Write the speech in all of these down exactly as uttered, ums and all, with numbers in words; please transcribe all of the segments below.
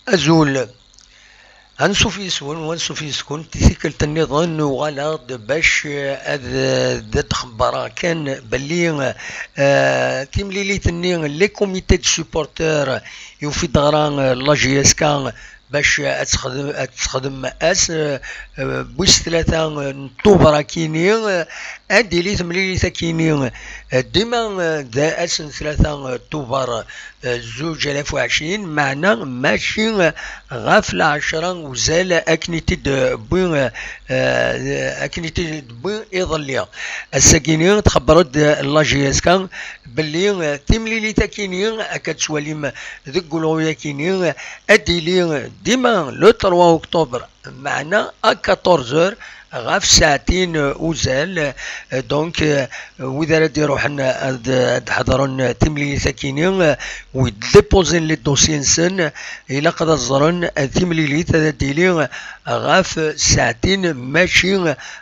Azul. Ansuf yis-wen, ansuf yis-kent, i tikkelt nniḍen uɣaleɣ-d bac, eh, ad, eh, d ad xebbreɣ kan belli, eh, timlilit-nni, les comités de supporters, yufi-d ɣra, eh, la J S K bac ad texdem, ad texdem ass, eh, eh, wis tlata, eh, n Tubeṛ akini, eh, ad d-tili temlilit akini, eh, dima, eh, d ass n tlata, eh, Tubeṛ, eh, zuǧ alaf u ɛecrin, meɛna mačči, eh, ɣef lɛecṛa uzal akken i t-id-wwi, eh, eh, akken i t-id-wwi iḍelli. Ass-agini txebber-d la J S K belli, eh, timlilit akini akka tettwalim deg ulɣu akini ad d-tili dima le trois octobre, meɛna à quatorze heures ɣef ssaɛtin, eh, uzal. Eh, donc, eh, wid ara d-iruḥen ad, ad ḥeḍren timlilit akini, eh, wid d-déposen les dossiers-nsen, ilaq ad ẓren, eh, timlilit ad d-tili ɣef ssaɛtin, mačči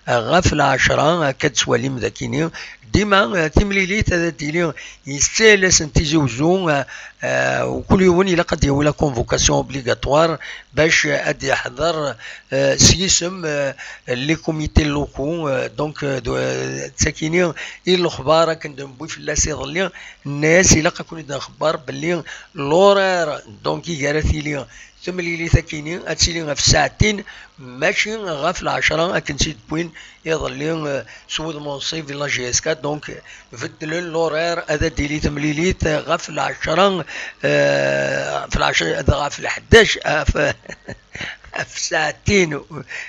ɣef lɛecṛa, akka d-tettwalim dakini. Dima, eh, timlilit ad d-tili yestal-asen Tizi Uzzu, eh, eh, u kul yiwen ilaq ad d-yawi la convocation obligatoire bac, eh, ad d-yeḥḍer, eh, s yisem, eh, les comités locaux, eh, donc, eh, d, eh, d takini i lexbar akken d-newwi fell-as iḍelli, nnas ilaq ad ken-id-nxebber belli l'horaire, donc, i ara tili temlilit akini ad tili ɣef ssaɛtin, mačči ɣef lɛecṛa akken tt-id-wwin iḍelli, eh, s wudem unṣib di la J S K. Donc, beddlen l'horaire, ad d-tili temlilit ɣef lɛecṛa, eh, ɣef lɛecṛa, ɣef lḥdac, ɣef, ɣef ssaɛtin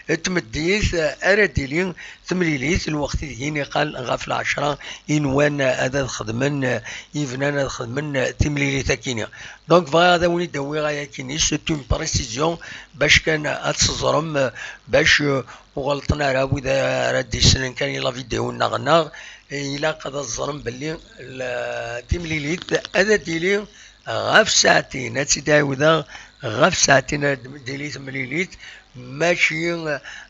n tmeddit, eh, ara d-tili temlilit, lweqt i d-yini qal ɣef lɛecṛa i nwan ad, ad xedmen, eh, i bnan ad xedmen, eh, timlilit akini. Donc, bɣiɣ ad awen-id-awiɣ ayakini, c'est une précision, bac kan ad teẓrem, eh, bac, eh, ur ɣelṭen ara wid ara d-yessnen kan i la vidéo-nneɣ, neɣ, eh, ilaq ad ẓren belli la, timlilit ad d-tili ɣef ssaɛtin, ad tt-id-ɛiwdeɣ, ɣef ssaɛtin ad d-tili temlilit, mačči,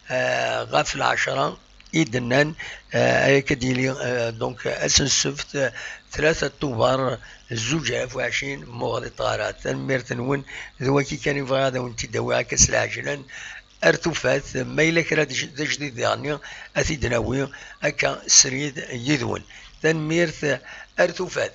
eh, ɣef lɛecṛa i d-nnan, eh, akka d-yili, eh, donc, ass n ssebt, eh, tlata Tubeṛ, zuǧ alaf u ɛecrin, muɣ di tɣara. Tanemmirt-nwen, d waki kan i bɣiɣ ad awen-t-id-awiɣ akka s lɛejlan, ar tufat, ma yella kra d, d ajdid diɣenni, ad t-id-nawi akka srid yid-wen. Tanemmirt, ar tufat.